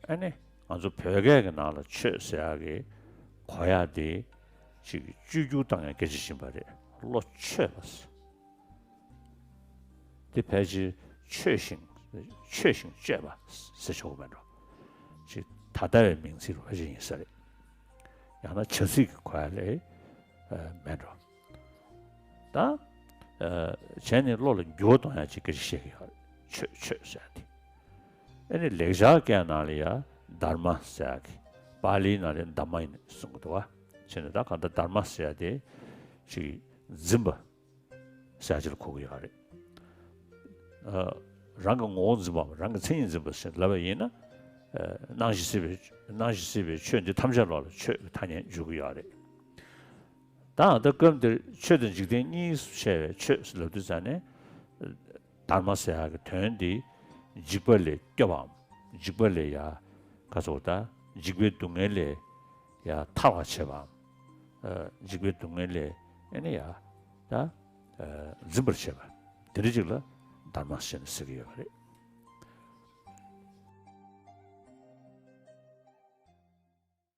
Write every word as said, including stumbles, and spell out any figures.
ཨ་ནི་ང་ཚོ་བོད་སྐད་ཀྱི་ནང་ལ་ཆོས་ཟེར་ཡག་གི་གོ་ཡག་དེ་ཅིག་བཅོས་བསྒྱུར་བཏང་ཡག་སྐད་ཆ་ཞིག་ཡིན་པ་རེད། བློ་ཆོས་པ་ཟེར། དེ་ཕལ་ཆེར་ཆོས་ཤིང་ཆོས་ཤིང་སྤྱོད་པ་ཟེར་ཆོག་གི་མེད་འགྲོ། ཅིག་ད་ལྟ་བའི་མིང་ཚིག་རུ་ཕལ་ཆེར་ཡིན་ས་རེད། ཡང་ན་བྱ་ཚིག་གི་གོ་ཡག་ལས་མེད་འགྲོ། ད་བྱས་ནས་བློ་ལ་འགྱུར་བ་གཏོང་ཡག་ཅིག་སྐད་ཆ་བཤད་ཀྱི་ཡོད་རེད། ཆོས་ཆོས་ཟེར་ཡག་དེ། ཨ་ནི་ལེགས་སྦྱར་སྐད་ནང་ལ་ཡ་དྷརྨ་ཟེར་ཡག་གི་པཱ་ལིའི་ནང་ལ་དྷམྨ་ཡིན་གསུང་གི་འདུག་བ། བྱས་ནས་ད་གང་ལྟར་དྷརྨ་ཟེར་ཡག་དེ་ཅིག་འཛིན་པ་ཟེར་ཡག་ཅིག་ལ་གོ་གི་ཡོད་རེད། ཨ། རང་གི་ངོ་བོ་འཛིན་པའམ་རང་གི་མཚན་ཉིད་འཛིན་པ་ཟེར་ལབ་པ་ཡིན་ན། ཨ། སྣང་ཞིང་སྲིད་པའི་སྣང་ཞིང་སྲིད་པའི་ཆོས་འདི་ཐམས་ཅད་ལོགས་ལ་ཆོས་ཀྱི་ཐ་སྙད་འཇུག་གི་ཡོད་རེད། ད་ད་སྐབས་འདིར་ཆོས་དང་འཇིག་རྟེན་གཉིས་སུ་ཕྱེ་བའི་ཆོས་ལབ་དུས་ཙང་ནས། དྷརྨ་ཟེར་ཡག་གི་དོན་འདི་འཇིགས་པ་ལས་སྐྱོབ་པའམ་འཇིགས་པ་ལས་ཡ་ག་ཚོད་ད་འཇིགས་པའི་སྡུག་བསྔལ་ལས་ཡ་ཐར་བར་བྱེད་པའམ། ཨ། འཇིགས་པའི་སྡུག་བསྔལ་ལས་ཨ་ནི་ཡ་ད་ཨ་འཛིན་པར་བྱེད་པ་དེ་འདྲ་ཅིག་ལ་དྷརྨ་ཞེས་ཟེར་གྱི་ཡོད་པ་རེད།